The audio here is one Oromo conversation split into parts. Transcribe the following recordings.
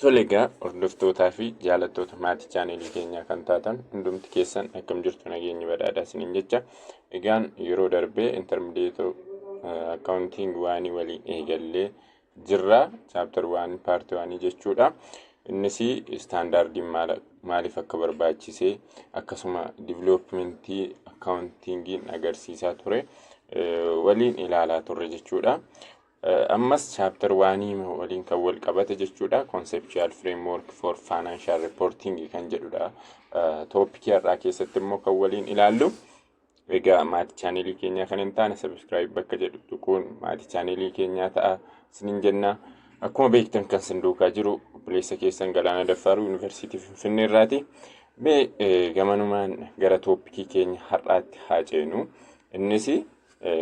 Tole egaa, hordoftootaa fi jaalattoota maatii chaanelii keenyaa kan taatan hundumti keessan, akkam jirtu? Nageenyi badhaadhaa isiniin jecha. Egaan yeroo darbee intermediate accounting one waliin eegallee jirra, chapter one, part one jechuudha. Innis standardiin maaliif akka barbaachisee, akkasuma developmentii accountingiin agarsiisaa ture waliin ilaalaa turre jechuudha. Ammas chapter one waliin kan wal qabate jechuudha. Conceptual framework for financial reporting kan jedhudha. Topicii har'aa keessatti immoo kan waliin ilaallu. Egaa maatii chaanelii keenyaa kan hin taane subscribe bakka jedhu tuquun maatii chaanelii keenyaa ta'a isiniin jenna. Akkuma beektan kan sin duukaa jiru obboleessa keessan Galaana Daffaaruu, Yuunivarsiitii Finfinnee irraati. Mee gamanumaan gara topicii keenya har'aatti haa ceenu. Innis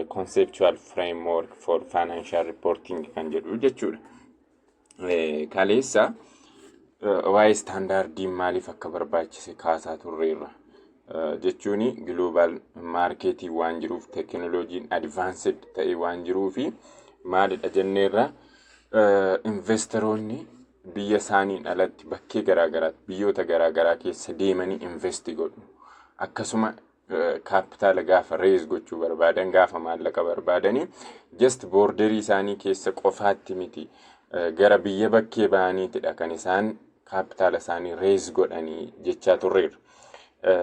conceptual framework for financial reporting kan jedhu jechuudha. Kaleessa waa'ee standardiin maaliif akka barbaachise kaasaa turreerra. Jechuun global marketii waan jiruuf, teekinooloojiin advanced ta'e waan jiruufi maalidha jenneerra. Investoroonni biyya isaaniin alatti bakkee garaagaraatti, biyyoota garaagaraa keessa deemanii invest godhu. Akkasuma kaapitaala gaafa raise gochuu barbaadan, gaafa maallaqa barbaadanii, just borderii isaanii keessa qofaatti miti, gara biyya bakkee ba'aniitidha kan isaan kaapitaala isaanii raise godhanii jechaa turreerra.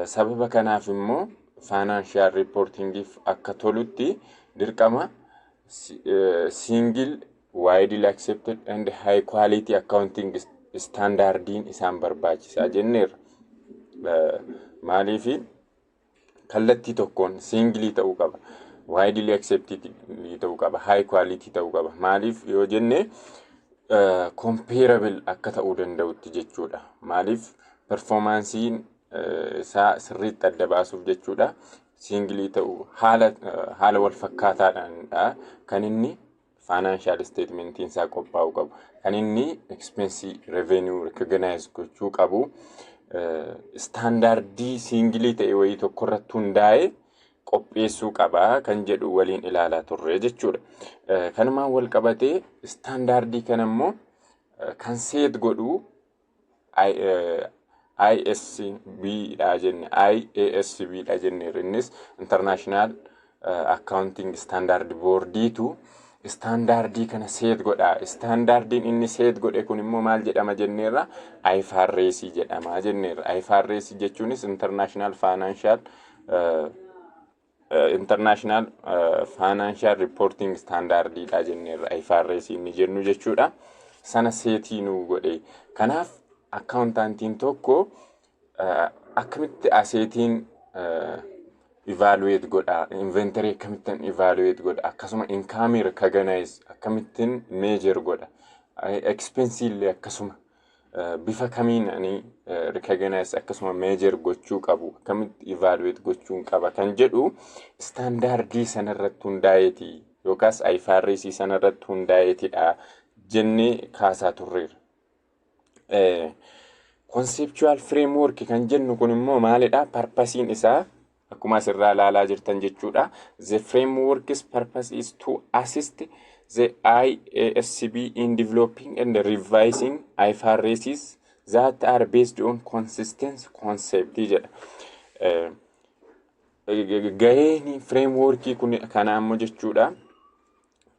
Sababa kanaaf immoo financial reportingiif akka tolutti dirqama single, widely accepted and high quality accounting standardiin isaan barbaachisaa jenneerra. Maaliifi kallattii tokkoon single ta'uu qaba. Widely accepted ta'uu qaba. High quality ta'uu qaba. Maaliif yoo jenne, comparable akka ta'uu danda'utti jechuudha. Maaliif performanceiin isaa sirriitti adda baasuuf jechuudha. Single ta'uu, haala wal fakkaataadhaanidha kan inni financial statementiin isaa qophaa'uu qabu. Kan inni expense, revenue recognize gochuu qabu. Standardii single ta'e wayii tokkorratti hundaa'ee qopheessuu qabaa kan jedhu waliin ilaalaa turre jechuudha. Kanumaan wal qabatee standardii kana immoo kan set godhu ISB dha jenne, IASB dha jenne. Innis International Accounting Standard Boardiitu standardii kana set godha. Standardiin inni set godhe kun immoo maal jedhama jenneerra? IFRS jedhama jenneerra. IFRS jechuunis International Financial Reporting Standardiidha jenneerra, IFRS inni jennu jechuudha. Sana setii nu godhe. Kanaaf accountantiin tokko akkamitti assetiin evaluate godha, inventory akkamittiin evaluate godha, akkasuma income recognize akkamittiin measure godha, expense illee akkasuma bifa kamiin ani recognize akkasuma measure gochuu qabu, akkamitti evaluate gochuu qaba kan jedhu standardii sanarratti hundaa'eeti yookaas IFRS sanarratti hundaa'eetidha jennee kaasaa turreerra. Conceptual framework kan jennu kun immoo maalidha? Purposeiin isaa akkuma asirraa ilaalaa jirtan jechuudha. The framework's purpose is to assist the IASB in developing and revising IFRSs that are based on consistent concept jedha. Gaheen frameworkii kun kana ammoo jechuudha.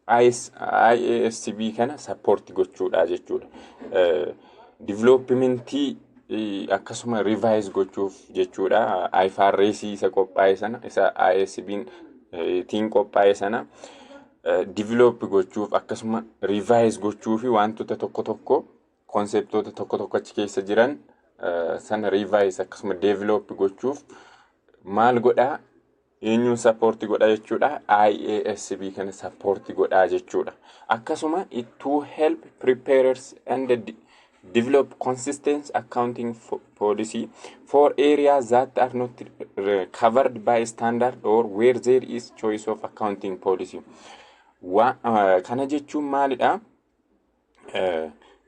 IASB kana support gochuudha jechuudha. Developmentii akkasuma revise gochuuf jechuudha. IFRS isa qophaa'e sana, isa IASB'n tiin qophaa'e sana develop gochuuf, akkasuma revise gochuu fi wantoota tokko tokko, conceptoota tokko tokko achi keessa jiran sana revise akkasuma develop gochuuf maal godhaa, eenyuun support godha jechuudha? IASB kana support godhaa jechuudha. Akkasuma it to help preparers and develop consistent accounting policy for areas that are not covered by standard or where there is choice of accounting policy. Kana jechuun maalidha?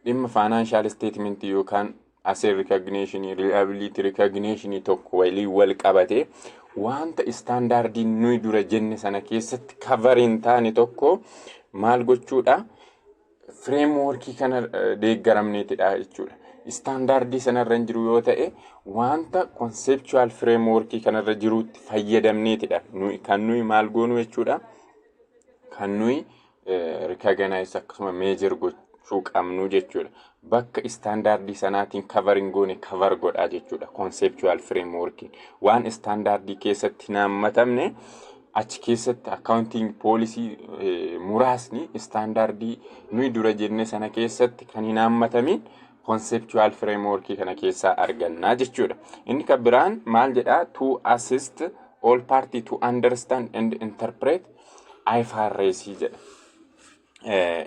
Dhimma financial statement yookaan asset recognition, liability recognition tokko waliin wal qabate, wanta standardiin nuyi dura jenne sana keessatti cover hin taane tokko maal gochuudha? Frameworkii kana deeggaramneetidha jechuudha. Standardii sanarra hin jiru yoo ta'e, wanta conceptual frameworkii kanarra jirutti fayyadamneetidha kan nuyi maal goonu jechuudha. Kan nuyi recognize akkasuma measure gochuu qabnu jechuudha. Bakka standardii sanaatiin cover hin goone cover godhaa jechuudha. Conceptual frameworkiin waan standardii keessatti hin hammatamne achi keessatti, accounting policy muraasni standardii nuyi dura jenne sana keessatti kan hin hammatamin conceptual frameworkii kana keessaa argannaa jechuudha. Inni kan biraan maal jedhaa? To assist all party to understand and interpret IFRS jedha.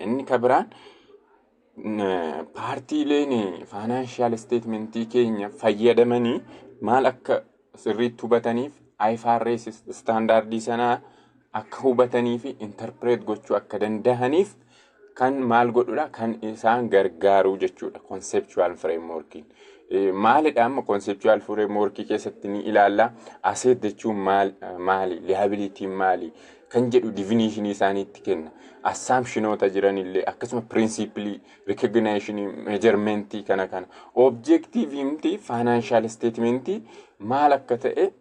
Inni kan biraan paartiileen financial statementii keenya fayyadamanii maal akka sirriitti hubataniif, IFRS standardii sanaa akka hubatanii fi interpret gochuu akka danda'aniif kan maal godhudha, kan isaan gargaaruu jechuudha conceptual frameworkiin. Maalidha amma conceptual frameworkii keessatti ni ilaalla. Asset jechuun maal maali, liabilityn maali kan jedhu definitionii isaaniitti kenna. Assumptionoota jiranillee akkasuma principleii, recognitionii, measurementii kana. Objectiveimti financial statementii maal akka ta'e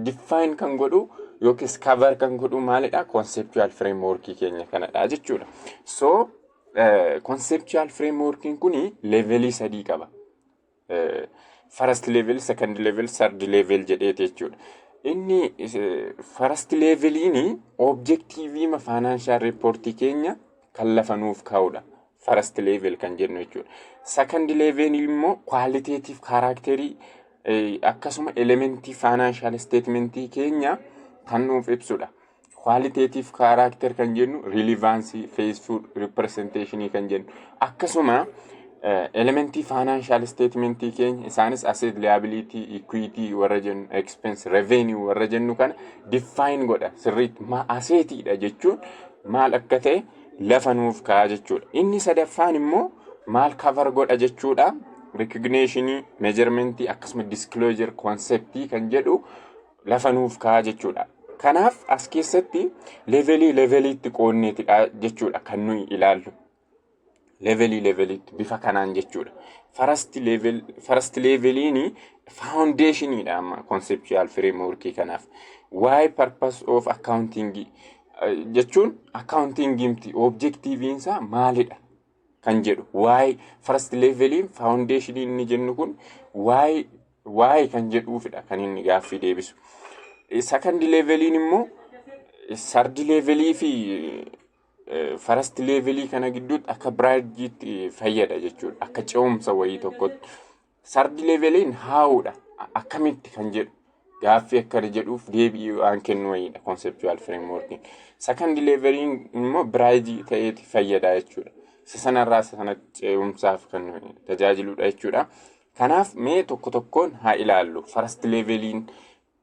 define kan godhu yookiis cover kan godhu maalidha? Conceptual frameworkii keenya kanadha jechuudha. So conceptual frameworkiin kuni levelii sadii qaba. First level, second level, third level jedheeti jechuudha. Inni first leveliin objectiveii financial reportii keenya kan lafa nuuf kaa'udha. First level kan jennu jechuudha. Second level immoo qualitative characterii akkasuma elementii financial statementii keenya kan nuuf ibsudha. Qualitative character kan jennu relevancy, faithful representation kan jennu, akkasuma elementii financial statementii keenya, isaanis asset, liability, equity warra jennu, expense, revenue warra jennu kana define godha sirriitti. Ma assetiidha jechuun maal akka ta'e lafa nuuf kaa'a jechuudha. Inni sadaffaan immoo maal cover godha jechuudha? Recognition, measurement, akkasuma disclosure conceptii kan jedhu lafa nuuf kaa'a jechuudha. Kanaaf as keessatti levelii leveliitti qoonneetidha jechuudha kan nuyi ilaallu. Levelii leveliitti bifa kanaan jechuudha. First level, first leveliin foundationiidha amma conceptual frameworkii kanaaf. Why purpose of accounting jechuun, accountingimti objectiveiinsaa maalidha kan jedhu, why first leveliin foundationii inni jennu kun why kan jedhuufidha kan inni gaaffii deebisu. Second leveliin immoo third levelii fi first levelii kana gidduutti akka bridgeiitti fayyada jechuudha. Akka ce'umsa wayii tokkotti. Third leveliin howdha. Akkamitti kan jedhu, gaaffii akkana jedhuuf deebii waan kennu wayiidha conceptual frameworkiin. Second leveliin immoo bridgeii ta'eeti fayyada jechuudha. Isa sanarraa isa sanatti ce'umsaaf kan tajaajiludha jechuudha. Kanaaf mee tokko tokkoon haa ilaallu. First leveliin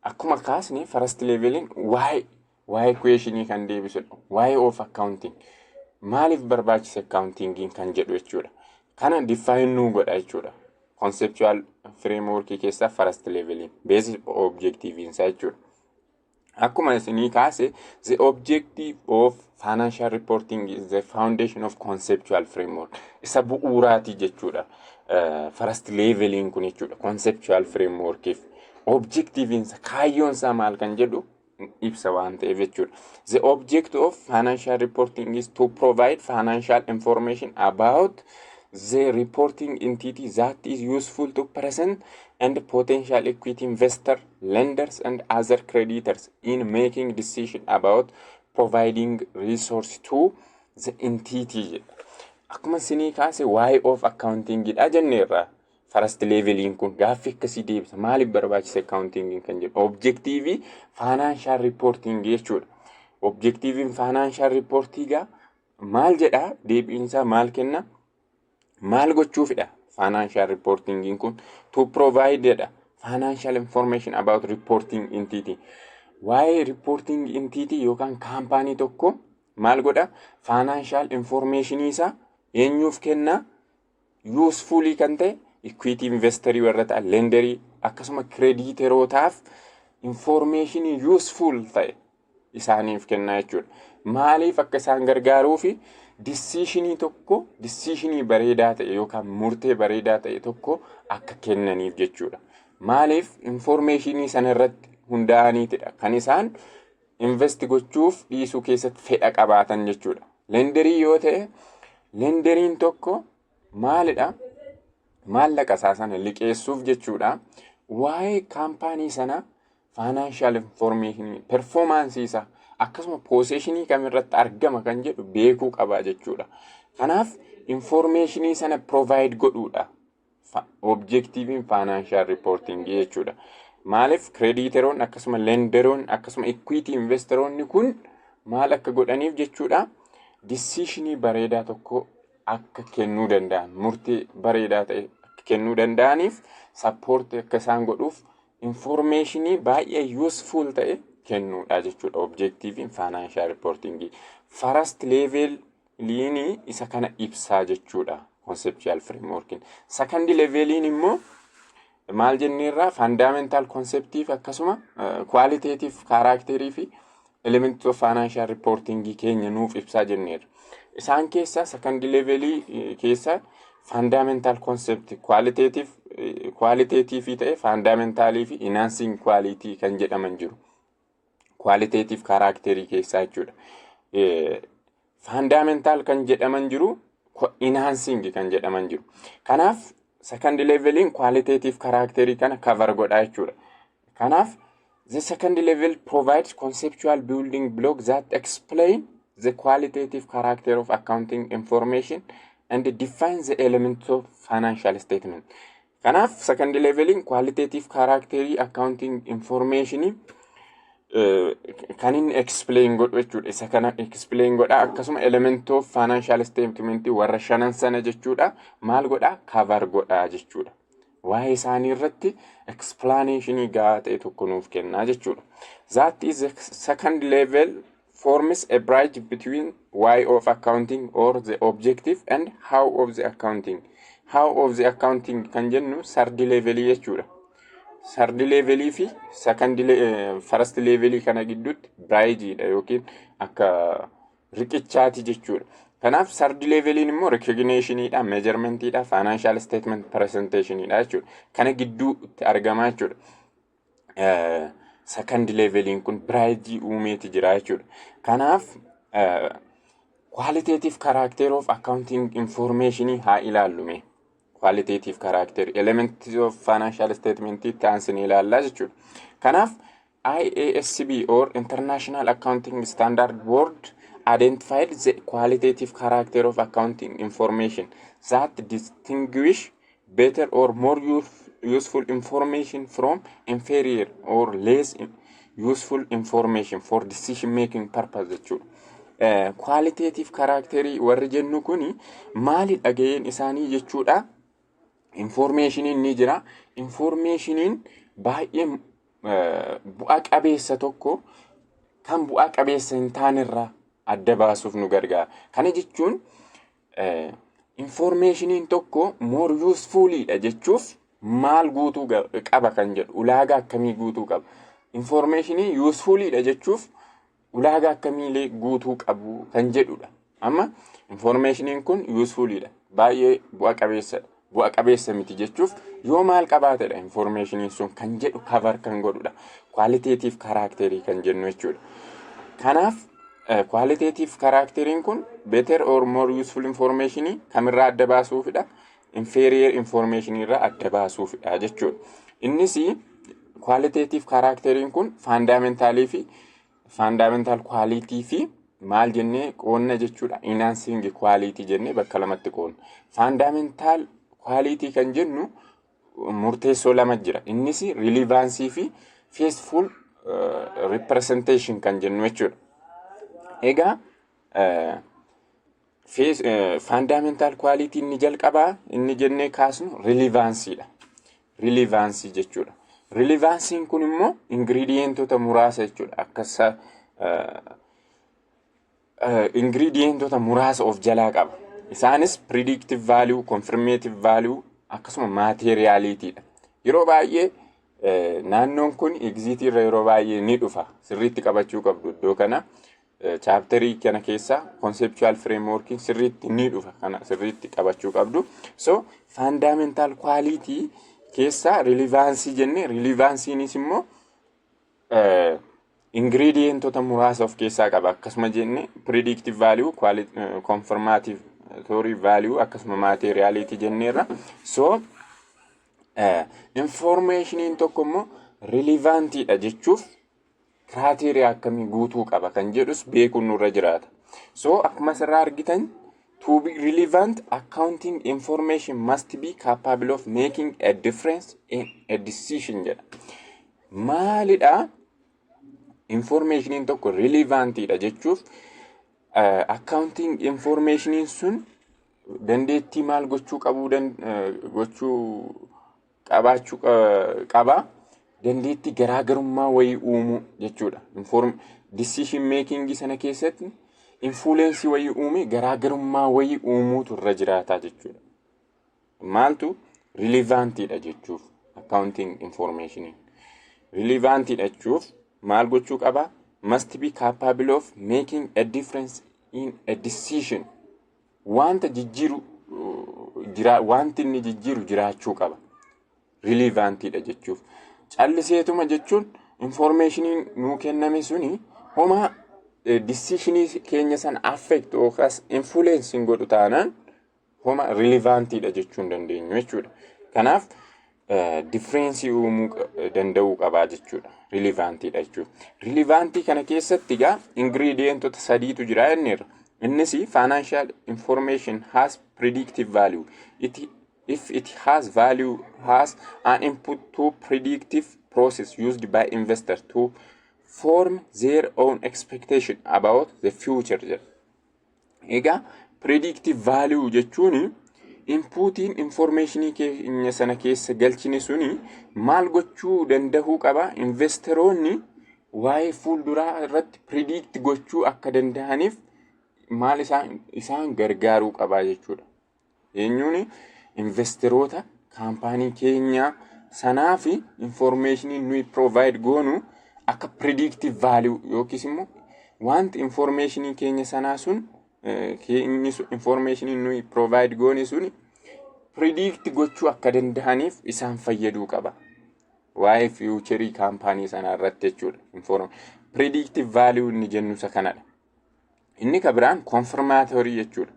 akkuma kaasne, first leveliin why questionii kan deebisudha. Why of accounting. Maaliif barbaachise accountingiin kan jedhu jechuudha. Kana define nuu godha jechuudha. Conceptual frameworkii keessaa first leveliin basic objective isaa jechuudha. Akkuma isinii kaase, the objective of financial reporting is the foundation of conceptual framework. Isa bu'uuraati jechuudha. First leveliin kun jechuudha conceptual frameworkiif. Objectiveiinsa, kaayyoon isaa maal kan jedhu ibsa waan ta'eef jechuudha. The object of financial reporting is to provide financial information about the reporting entity that is useful to present and potential equity investor, lenders and other creditors in making decision about providing resource to the entity jedha. Akkuma isinii kaase, why of accounting dha jenneerra. First leveliin kun gaaffii akkasii deebisa. Maaliif barbaachise accounting kan jedhu. Objective financial reporting jechuudha. Objectiveiin financial reporting gaa maal jedhaa? Deebiinsaa maal kenna? Maal gochuufidha? Financial reporting kun to provide dha. Financial information about reporting entity. Waa'ee reporting entity yookaan kaampaanii tokko maal godha? Financial information isaa eenyuuf kenna? Usefully kan ta'e equity investorii warra ta'an, lenderii, akkasuma creditorootaaf information useful ta'e isaaniif kenna jechuudha. Maaliif akka isaan gargaaruu fi Decisionii tokko, decisionii bareedaa ta'e yookaan murtee bareedaa ta'e tokko akka kennaniif jechuudha. Maaliif? Informationii sana irratti hundaa'aniitidha kan isaan invest gochuuf dhiisuu keessatti fedha qabaatan jechuudha. Lenderii yoo ta'e, lenderiin tokko maalidha? Maallaqa isaa sana liqeessuuf jechuudha. Waa'ee kaampaanii sana financial informationii, performanceii isaa, akkasuma positionii kamirratti argama kan jedhu beekuu qaba jechuudha. Kanaaf informationii sana provide godhuudha objectiveiin financial reportingii jechuudha. Maaliif? Creditoroon, akkasuma lenderoon, akkasuma equity investoroonni kun maal akka godhaniif jechuudha. Decisionii bareedaa tokko akka kennuu danda'an, murtii bareedaa ta'e akka kennuu danda'aniif, support akka isaan godhuuf informationii baay'ee useful ta'e kennuudha jechuudha objectiveiin financial reportingii. First leveliinii isa kana ibsaa jechuudha conceptual frameworkiin. Second leveliin immoo maal jenneerraa? Fundamental conceptiif, akkasuma qualitative characterii fi element of financial reportingii keenya nuuf ibsaa jenneerra. Isaan keessaa second levelii keessa fundamental concept qualitative ta'e, fundamentalii fi enhancing quality kan jedhaman jiru. Qualitative characterii keessaa jechuudha. Fundamental kan jedhaman jiru, enhancing kan jedhaman jiru. Kanaaf second leveliin qualitative characterii kana cover godha jechuudha. Kanaaf the second level provides conceptual building block that explain the qualitative character of accounting information and define the elements of financial statement. Kanaaf second leveliin qualitative characterii accounting informationii kan inni explain godhu jechuudha. Isa kana explain godha, akkasuma element of financial statement warra shanan sana jechuudha. Maal godha? Cover godha jechuudha. Waa'ee isaanii irratti explanationii gahaa ta'e tokko nuuf kennaa jechuudha. That is, the second level forms a bridge between why of accounting or the objective and how of the accounting. How of the accounting kan jennu third levelii jechuudha. Third levelii fi second first levelii kana gidduutti bridgeiidha yookiin akka riqichaati jechuudha. Kanaaf third leveliin immoo recognitionidha, measurementidha, financial statement presentationidha jechuudha. Kana gidduutti argamaa jechuudha. Second leveliin kun bridgeii uumeeti jira jechuudha. Kanaaf qualitative character of accounting information haa ilaallume. Qualitative character element of financial statement itti aansinee ilaallaa jechuudha. Kanaaf IASB or International Accounting Standard Board identified the qualitative character of accounting information that distinguish better or more useful information from inferior or less useful information for decision making purpose jechuudha. Qualitative characterii warri jennu kuni maali dhaga'een isaanii jechuudha? Informationiin ni jira. Informationiin baay'ee bu'a qabeessa tokko kan bu'a qabeessa hin taanerraa adda baasuuf nu gargaara. Kana jechuun informationiin tokko more usefulidha jechuuf maal guutuu qaba kan jedhu, ulaagaa akkamii guutuu qaba? Informationii usefulidha jechuuf ulaagaa akkamiilee guutuu qabu kan jedhudha. Amma informationiin kun usefulidha. Baay'ee bu'a qabeessadha. Bu'a qabeessa miti jechuuf yoo maal qabaatedha informationiin sun kan jedhu cover kan godhudha. Qualitative characterii kan jennu jechuudha. Kanaaf qualitative characteriin kun better or more useful informationii kamirraa adda baasuufidha? Inferior information irraa adda baasuufidha jechuudha. Innis qualitative characteriin kun fundamentalii fi fundamental quality fi maal jennee qoonna jechuudha? Enhancing quality jennee bakka lamatti qoonna. Fundamental quality kan jennu murteessoo lama jira. Innis relevancy fi faithful representation kan jennu jechuudha. Egaa fundamental quality inni jalqabaa inni jennee kaasnu relevanceiidha. Relevanceii jechuudha. Relevanceiin kun immoo ingredientota muraasa jechuudha. Akkasa ingredientota muraasa of jalaa qaba. Isaanis predictive value, confirmative value, akkasuma materialityidha. Yeroo baay'ee naannoon kun exitii irra yeroo baay'ee ni dhufa. Sirriitti qabachuu qabdu iddoo kana. Chapterii kana keessa conceptual frameworkiin sirriitti ni dhufa, kana sirriitti qabachuu qabdu. So fundamental quality keessa relevancy jenne, relevanceiinis immoo ingredientota muraasa of keessaa qaba. Akkasuma jenne predictive value, confirmatory value, akkasuma materiality jenneerra. So informationiin tokko immoo relevantiidha jechuuf criteria akkamii guutuu qaba kan jedhus beekuun nurra jiraata. So akkuma asirraa argitan, to be relevant, accounting information must be capable of making a difference in a decision jedha. Maalidha? Informationiin tokko relevantiidha jechuuf accounting informationiin sun dandeettii maal gochuu qabuu, gochuu qabaachuu qaba? Dandeettii garaagarummaa wayii uumuu jechuudha. Decision making sana keessatti influence wayii uume, garaagarummaa wayii uumuutu irra jiraata jechuudha. Maaltu relevantiidha jechuuf accounting informationiin? Relevantiidha jechuuf maal gochuu qaba? Must be capable of making a difference in a decision. Wanta jijjiiru jira, wanti inni jijjiiru jiraachuu qaba. Relevantiidha jechuuf. Calliseetuma jechuun informationiin nuu kenname suni homaa decisionii keenya sana affect yookaas influence hin godhu taanaan homa relevantiidha jechuu hin dandeenyu jechuudha. Kanaaf difference uumuu danda'uu qabaa jechuudha. Relevantiidha jechuudha. Relevantii kana keessatti egaa ingredientota sadiitu jira jenneerra. Innis financial information has predictive value. If it has value has an input to predictive process used by investors to form their own expectation about the future jedha. Egaa predictive value jechuun inputiin informationii keenya sana keessa galchine suni maal gochuu danda'uu qaba? Investoroonni waa'ee fuulduraa irratti predict gochuu akka danda'aniif maal isaan gargaaruu qaba jechuudha. Eenyuun? Investoroota kaampaanii keenyaa sanaa fi informationii nuyi provide goonu akka predictive value yookiis immoo wanti informationii keenya sanaa sun keenyi informationii nuyi provide goone sun predict gochuu akka danda'aniif isaan fayyaduu qaba. Waa'ee futureii kaampaanii sanaa irratti jechuudha. Predictive value inni jennu isa kanadha. Inni ka biraan confirmatory jechuudha.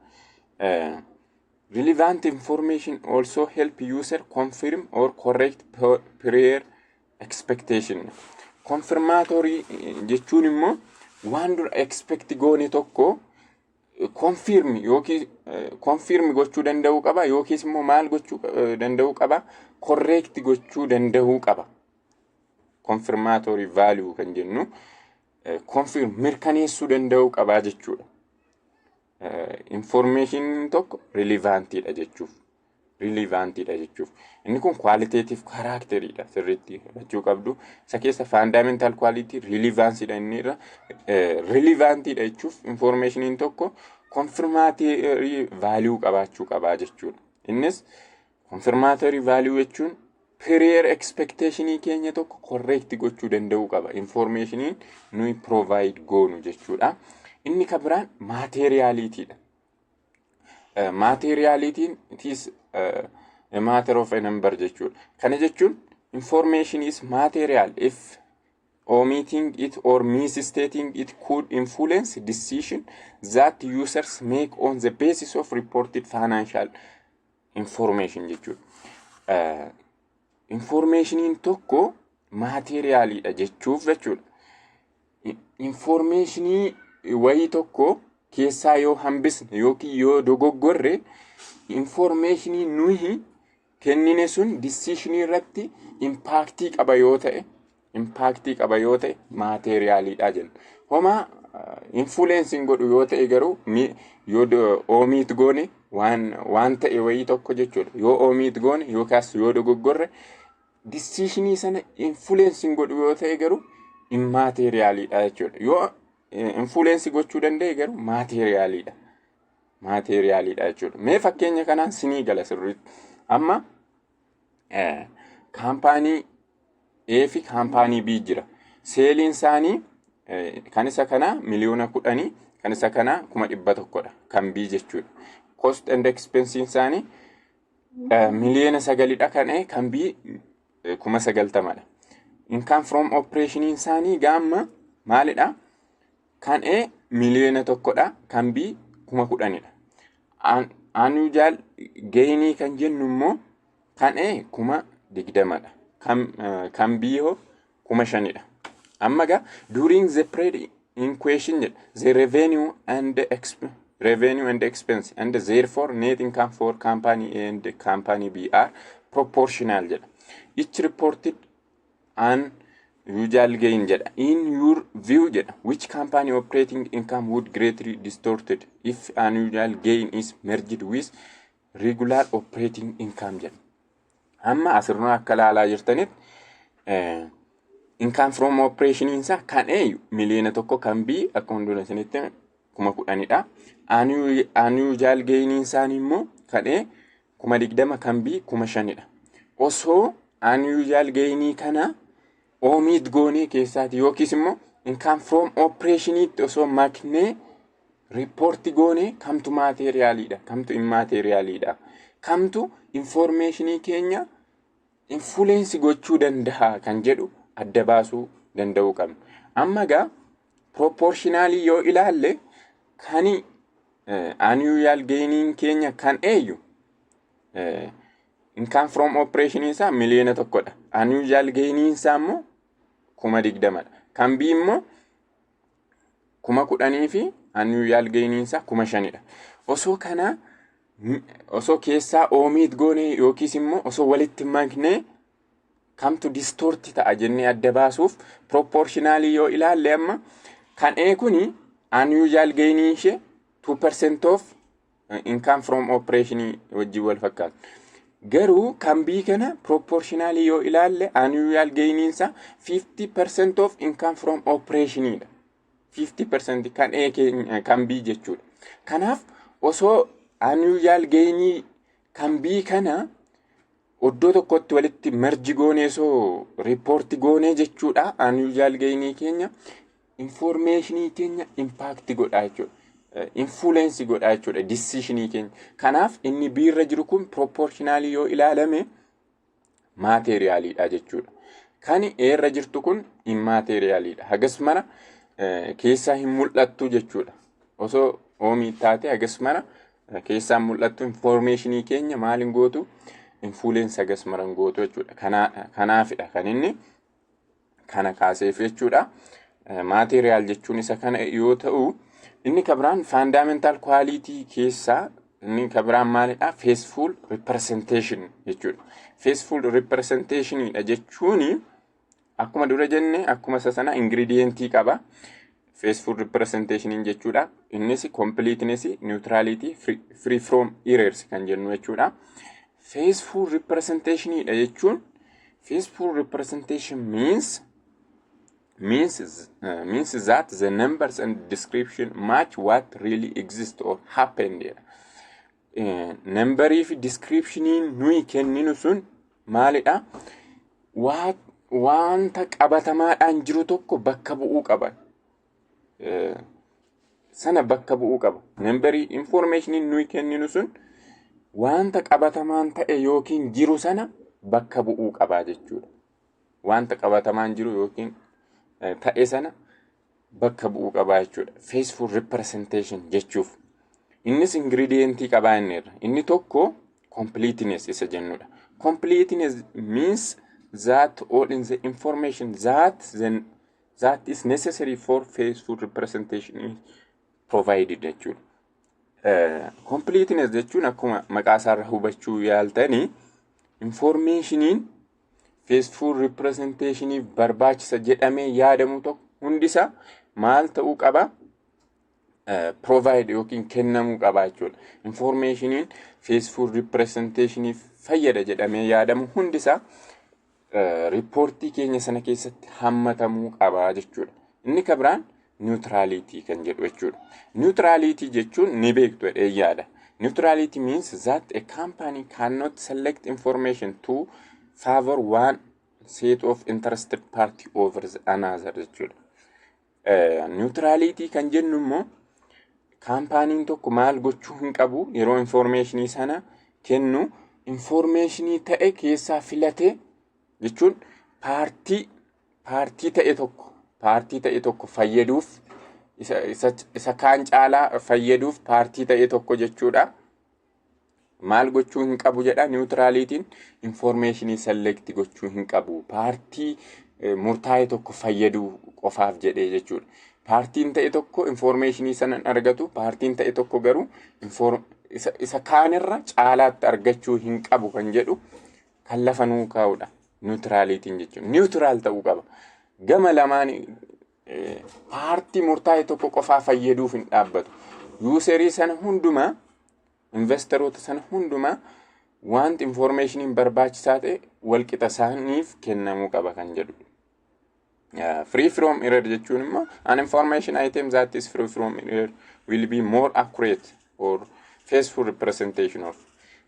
Relevant information also help user confirm or correct prior expectation. Confirmatory jechuun immoo waan dura expect goone tokko confirm yookiin confirm gochuu danda'uu qaba, yookiis immoo maal gochuu danda'uu qaba? Correct gochuu danda'uu qaba. Confirmatory value kan jennu confirm, mirkaneessuu danda'uu qaba jechuudha. Information tokko relevantiidha jechuuf. Relevantiidha jechuuf. Inni kun qualitative characteriidha, sirriitti hubachuu qabdu. Isa keessa fundamental quality relevanceiidha inni irra. Relevantiidha jechuuf informationiin tokko confirmatory value qabaachuu qabaa jechuudha. Innis confirmatory value jechuun prior expectationii keenya tokko correct gochuu danda'uu qaba. Informationiin nuyi provide goonu jechuudha. Inni kan biraan materialityidha. Materialityn it is a matter of a number jechuudha. Kana jechuun information is material if omitting it or misstating it could influence decision that users make on the basis of reported financial information jechuudha. Informationiin tokko materialiidha jechuuf jechuudha. Informationii wayii tokko keessaa yoo hambisne yookiin yoo dogoggorre, informationii nuyi kennine sun decisionii irratti impactii qaba yoo ta'e, impactii qaba yoo ta'e materialiidha jenna. Homaa influenceiin godhu yoo ta'e garuu, yoo omit goone waan ta'e wayii tokko jechuudha. Yoo omit goone yookaas yoo dogoggorre decisionii sana influenceiin godhu yoo ta'e garuu immaterialiidha jechuudha. Yoo influence gochuu danda'e garuu materialiidha. Materialiidha jechuudha. Mee fakkeenya kanaan sinii gala sirriitti. Amma kaampaanii A fi kaampaanii B jira. Saleiin isaanii Kan isa kanaa 10,000,000, kan isa kanaa 100,000dha. Kan B jechuudha. Cost and expense isaanii 9,000,000dha kan A, kan B 90,000dha. Income from operation isaanii gaamma maalidha? Kan A 1,000,000dha. Kan B 10,000dha. Unusual gainii kan jennu immoo kan A 20,000dha. Kan B hoo 5,000dha. Amma gaa during the period in question jedha, the revenue and expense and therefore net income for company A and company B are proportional jedha. Each reported unusual gain jedha. In your view jedha, which company operating income would greatly distorted if unusual gain is merged with regular operating income jedha. Amma asirraa akka ilaalaa jirtanitti, income from operation isaa kan A 1,000,000, kan B akkuma dura isinitti 10,000dha. Unusual gain isaanii immoo kan A 20,000, kan B 5,000dha. Osoo unusual gainii kana oomit goonee keessaati yookiis immoo income from operationiitti osoo maknee report goonee, kamtu materialiidha, kamtu immaterialiidha, kamtu informationii keenya influence gochuu danda'a kan jedhu adda baasuu danda'uu qabna. Amma gaa proportionalii yoo ilaalle, kani unusual gainiin keenya kan eenyu income from operation isaa 1,000,000dha. Unusual gainiin isaa immoo 20,000dha. Kan B immoo 10,000 fi unusual gainiin isaa 5,000dha. Osoo kana osoo keessaa oomiit goone yookiis immoo osoo walitti maknee kamtu distort ta'a jennee adda baasuuf, proportionalii yoo ilaalle, amma kan A kuni unusual gainiin ishee 2% of income from operation wajjin wal fakkaatu. Garuu kan B kana proportionalii yoo ilaalle, unusual gainiin isaa 50% of income from operationidha. 50% kan A keenya kan B jechuudha. Kanaaf osoo unusual gainii kan B kana iddoo tokkotti walitti merge goonee osoo report goonee jechuudha, unusual gainii keenya informationii keenya impact godha jechuudha. Influence godha jechuudha decisionii keenya. Kanaaf inni B irra jiru kun proportionalii yoo ilaalame materialiidha jechuudha. Kan A irra jirtu kun immaterialiidha. Hagas mara keessaa hin mul'attu jechuudha. Osoo oomii taate hagas mara keessaa hin mul'attu, informationii keenya maal hin gootu, influence hagas mara hin gootu jechuudha. Kanaafidha kan inni kana kaaseef jechuudha. Material jechuun isa kana yoo ta'u, inni kabiraan fundamental quality keessaa inni kabiraan maalidha? Faithful representation jechuudha. Faithful representationidha jechuuni akkuma dura jenne, akkuma isa sana ingredientii qaba. Faithful representation jechuudha. Innis completeness, neutrality, free from errors kan jennu jechuudha. Faithful representationidha jechuun, faithful representation means that the numbers and description match what really exists or happened jedha. Numberii fi descriptioniin nuyi kenninu sun maalidha? Wanta qabatamaadhaan jiru tokko bakka bu'uu qaba. Sana bakka bu'uu qaba. Numberii informationiin nuyi kenninu sun wanta qabatamaan ta'e yookiin jiru sana bakka bu'uu qaba jechuudha. Wanta qabatamaan jiru yookiin ta'e sana bakka bu'uu qaba jechuudha. Faithful representation jechuuf. Innis ingredientii qabaa inni irra. Inni tokko completeness isa jennudha. Completeness means that all in the information that is necessary for faithful representation is provided jechuudha. Completeness jechuun akkuma maqaa isaarra hubachuu yaaltanii, informationiin faithful representationiif barbaachisa jedhamee yaadamu tokko hundisaa maal ta'uu qaba? Provide yookiin kennamuu qaba jechuudha. Informationiin faithful representationiif fayyada jedhamee yaadamu hundisaa reportii keenya sana keessatti hammatamuu qaba jechuudha. Inni kabiraan neutrality kan jedhu jechuudha. Neutrality jechuun ni beektu jedhee yaada. Neutrality means that a company cannot select information to favor one set of interested party over the another jechuudha. Neutrality kan jennu immoo kaampaaniin tokko maal gochuu hin qabu? Yeroo informationii sana kennu informationii ta'e keessaa filatee jechuun paartii ta'e tokko fayyaduuf, isa kaan caalaa fayyaduuf paartii ta'e tokko jechuudha. Maal gochuu hin qabu jedha? Neutralityn informationii select gochuu hin qabu. Paartii murtaa'e tokko fayyaduu qofaaf jedhee jechuudha. Paartiin ta'e tokko informationii sana hin argatu, paartiin ta'e tokko garuu isa kaanirra caalaatti argachuu hin qabu kan jedhu kan lafa nuu kaa'udha. Neutralityn jechuun neutral ta'uu qaba. Gama lamaan paartii murtaa'e tokko qofaa fayyaduuf hin dhaabbatu. Userii sana hundumaa, investoroota sana hundumaa wanti informationiin barbaachisaa ta'e walqixa isaaniif kennamuu qaba kan jedhu. Free from error jechuun immoo an information item that is free from error will be more accurate or faithful representation of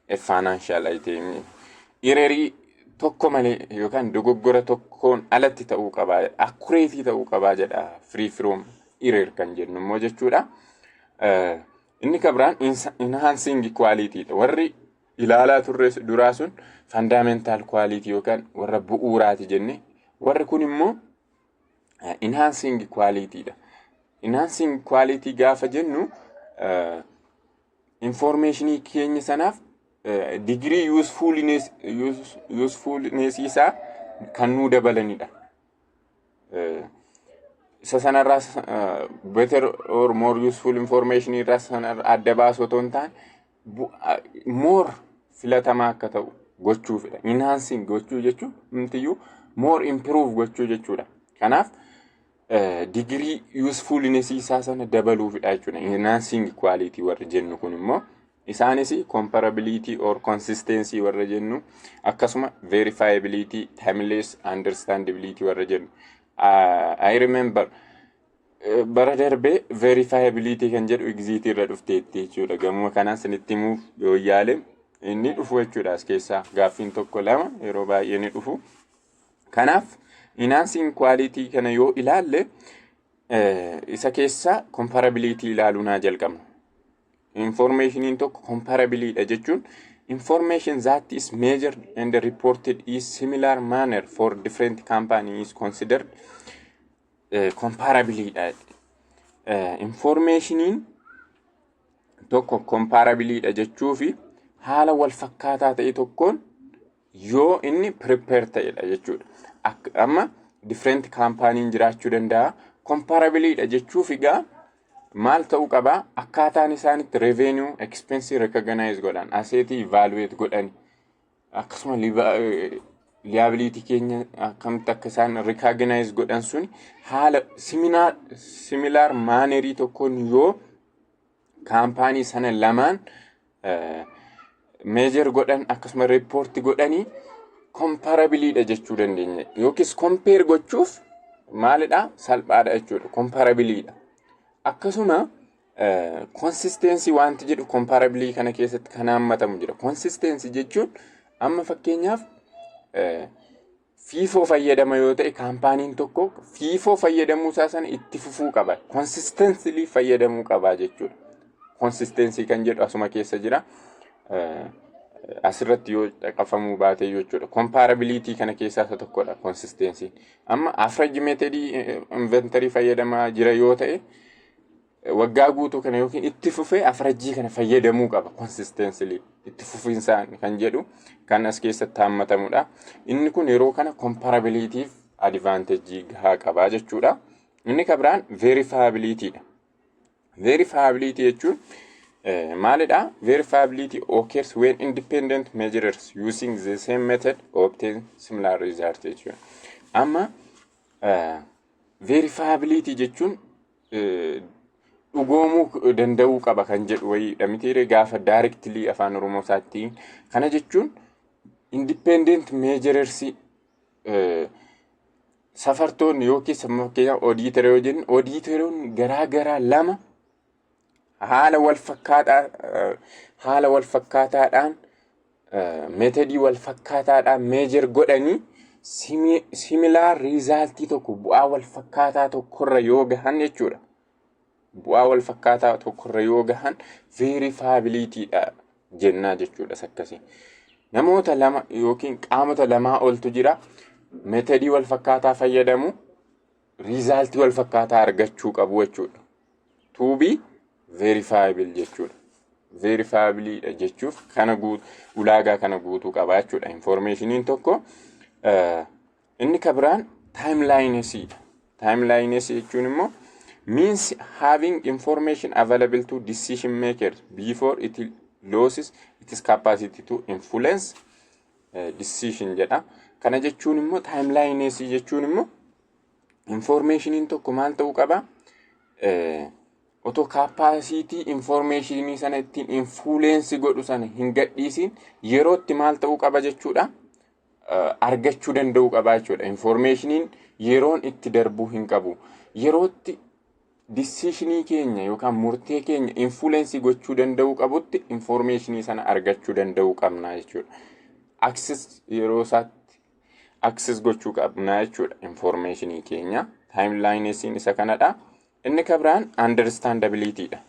a financial item. Errorii tokko malee yookaan dogoggora tokkoon alatti ta'uu qabaa, accurate ta'uu qabaa jedha free from error kan jennu immoo jechuudha. Inni kan biraan enhancing quality dha. Warri ilaalaa turre duraa sun fundamental quality yookaan warra bu'uuraati jenne, warri kun immoo enhancing quality dha. Enhancing quality gaafa jennu informationii keenya sanaaf degree usefulness isaa kan nuu dabalanidha. Isa sanarraa better or more useful information irraa sanarraa adda baasu otoo hin taane, more filatamaa akka ta'u gochuufidha. Enhancing gochuu jechuun numtiyyuu more improve gochuu jechuudha. Kanaaf degree usefulness isaa sana dabaluufidha jechuudha. Enhancing quality warri jennu kun immoo isaanis comparability or consistency warra jennu, akkasuma verifiability, timeless understandability warra jennu. I remember bara darbee verifiability kan jedhu exit irra dhufteetti jechuudha. Gamuma kanaan sinitti himuuf yoo yaale inni dhufu jechuudha, as keessaa gaaffiin tokko lama yeroo baay'ee ni dhufu. Kanaaf enhancing quality kana yoo ilaalle, isa keessaa comparability ilaaluu naa jalqabna. Informationiin tokko comparability jechuun information that is measured and reported is similar manner for different companies is considered comparability. Informationiin tokko comparability jechuu fi haala wal fakkaataa ta'e tokkoon yoo inni prepare ta'edha jechuudha. Amma different companiin jiraachuu danda'a. Comparability jechuuf egaa maal ta'uu qabaa? Akkaataan isaanitti revenue, expense recognize godhan, assetii evaluate godhan, akkasuma liability keenya akkamitti akka isaan recognize godhan sun haala similar mannerii tokkoon yoo kaampaanii sana lamaan measure godhan, akkasuma report godhanii comparability jechuu dandeenya. Yookiis compare gochuuf maalidha? Salphaadha jechuudha. Comparability. Akkasuma consistency wanti jedhu comparability kana keessatti kan hammatamu jira. Consistency jechuun amma fakkeenyaaf FIFO fayyadama yoo ta'e, kaampaaniin tokko FIFO fayyadamuu isaa sana itti fufuu qaba. Consistently fayyadamuu qaba jechuudha. Consistency kan jedhu asuma keessa jira. Asirratti yoo caqafamuu baate jechuudha. Comparability kana keessaa isa tokkodha consistency. Amma average methodii inventory fayyadamaa jira yoo ta'e, waggaa guutuu kana yookiin itti fufee average kana fayyadamuu qaba consistently, itti fufinsaan kan jedhu kan as keessatti haammatamudha. Inni kun yeroo kana comparabilityf advantage gahaa qabaa jechuudha. Inni kan biraan verifiability dha. Verifiability jechuun maalidha? Verifiability occurs when independent measurers using the same method obtain similar result jechuudha. Amma verifiability jechuun dhugoomuu danda'uu qaba kan jedhu wayiidha mitiire gaafa directly afaan Oromoo isaatti. Kana jechuun independent measurers, safartoonni yookiis fakkeenyaaf auditor yoo jennu, auditoroonni garaa garaa lama haala wal fakkaataadhaan methodii wal fakkaataadhaan measure godhanii Similar resultii tokko, bu'aa wal fakkaataa tokkorra yoo gahan jechuudha. Bu'aa wal fakkaataa tokkorra yoo gahan verifiabilityidha jennaa jechuudha akkasii. Namoota lama yookiin qaamota lamaa oltu jira. Methodii wal fakkaataa fayyadamu, resultii wal fakkaataa argachuu qabu jechuudha. To be verifiable jechuudha. Verifiableidha jechuuf kana ulaagaa kana guutuu qaba jechuudha. Informationiin tokko inni ka biraan timelinessiidha. Timeliness jechuun immoo means having information available to decision makers before it loses its capacity to influence decision jedha. Kana jechuun immoo, timeliness jechuun immoo, informationiin tokko maal ta'uu qaba? Otoo capacity informationii sana ittiin influence godhu sana hin gadhiisin yerootti maal ta'uu qaba jechuudha? Argachuu danda'uu qaba jechuudha. Informationiin yeroon itti darbuu hin qabu. Yerootti decisionii keenya yookaan murtee keenya influence gochuu danda'uu qabutti informationii sana argachuu danda'uu qabna jechuudha. Access, yeroo isaatti access gochuu qabna jechuudha informationii keenya. Timelinessiin isa kanadha. Inni ka biraan understandabilityidha.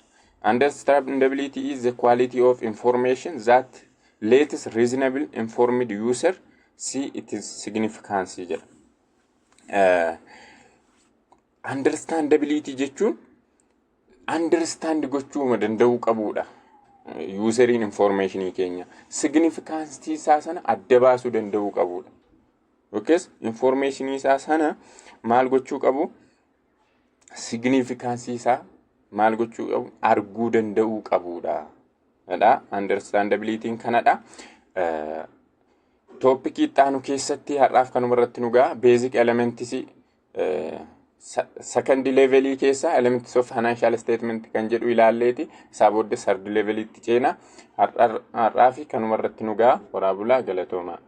Understandability is the quality of information that lets reasonable informed user see its significance jedha. Understandability jechuun understand gochuu danda'uu qabudha. Useriin informationii keenya significance isaa sana adda baasuu danda'uu qabudha. Yookiis informationii isaa sana maal gochuu qabu? Significance isaa maal gochuu qabu? Arguu danda'uu qabudha. Understandabilityn kanadha. Topicii itti aanu keessatti har'aaf kanuma irratti nu ga'a. Basic elements second levelii keessa elements of financial statement kan jedhu ilaalleeti isaa booddee third leveliitti ceena. Har'aa fi kanuma irratti nu ga'a. Horaa bulaa, galatoomaa.